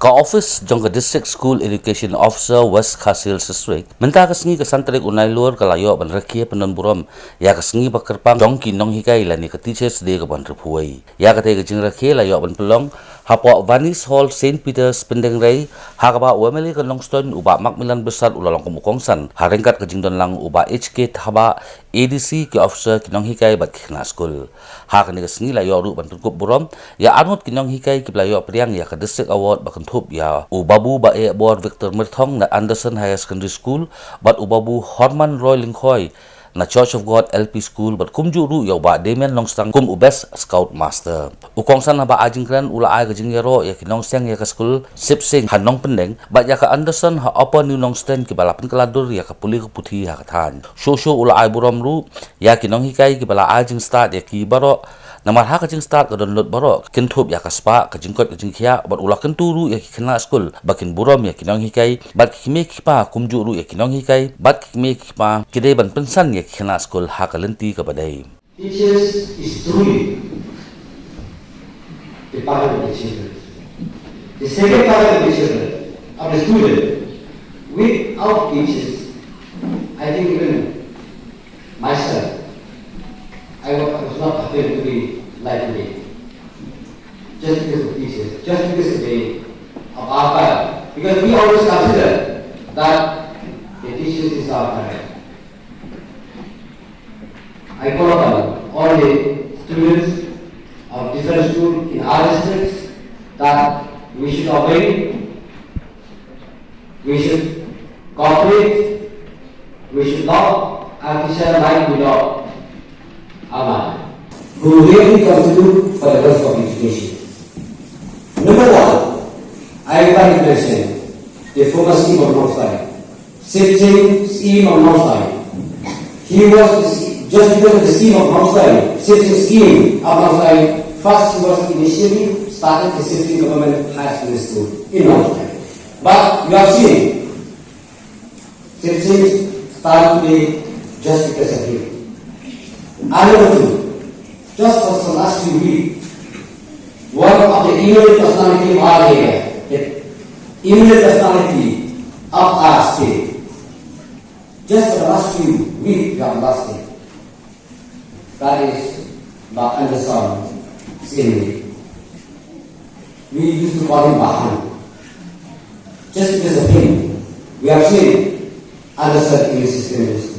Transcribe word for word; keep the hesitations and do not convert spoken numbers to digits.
Ka office jong ka District School Education Officer, West Khasi Hills District, mynta ka sngi ka san tarik u Nailur ka la ïoh ban rakhe pyndon burom ïa ka sngi ba kyrpang jong ki nonghikai lane ka Teachers' Day kaba hynriewphew wei. Ïa katei ka jingrakhe la ïoh ban pynlong hapoh Vanis Hall, Saint Peter's, Pyndengrei, ha kaba u M L A ka Nongstoiñ, u Bah Macmillan Byrsat, u la long kum u kongsan ha ryngkat ka jingdon lang u Bah H K Thabah, A D C, ki officer, ki nonghikai bad ki khynnah skul. Ha kane ka sngi la ïoh ruh ban pynkup burom ïa arngut ki nonghikai kiba la ïoh pdiang ïa ka District Award ba kynthup ïa u Babu Baehbor Victor Myrthong na Anderson Higher Secondary School bad u Babu Horman Roy Lyngkhoi na Church of God L P School bad kumjuh ruh ïa u Bah Damian Nongstang kum u Best Scout Master. U kongsan haba ai jingkren u la ai ka jingïaroh ïa ki nongseng ïa ka skul Sip Sing ha Nongpyndeng bad ïa ka Anderson ha Upper New Nongstoiñ kiba la pynkylla dur ïa ka pule ka puthi ha ka thaiñ. Shuh shuh u la ai burom ruh ïa ki nonghikai kiba la ai jingstad ïa ki baroh. Namar ha ka jingstad ka don lut baroh, kynthup ïa ka spah, ka jingkoit ka jingkhiah, bad u la kyntu ruh ïa ki khynnah skul ba kin burom ïa ki nonghikai bad ki kmie ki kpa, kumjuh ruh ïa ki nonghikai bad ki kmie ki kpa ki dei ban pynsan ïa ki khynnah skul ha ka lynti kaba dei. Teachers is truly the father of the children. The second father of the children, of the student. Without teachers, I think even myself, I wa- I was not happened to be like today. Just because of teachers, just because of the of our father. Because we always consider that the teachers is our father. I call upon all the students of different school in our districts that we should obey, we should cooperate, we should love our teacher like we love our mother. Who really contribute for the welfare of education. Number one, I want to mention the former scheme of North Side. Sip Sing scheme of North Side. He was the, just because of the scheme of North Side, Sip Sing scheme of North Side, first he was initially started the Sip Sing government high school in North Side. But you have seen, Sip Sing stand today just because of him. I want to, just for the last few weeks, one of the eminent personality of our area, the eminent personality of our state, just for the last few weeks, we have lost him. That is Bah Anderson Singh. We used to call him Bahan. Just because of him, we have seen Anderson in the system.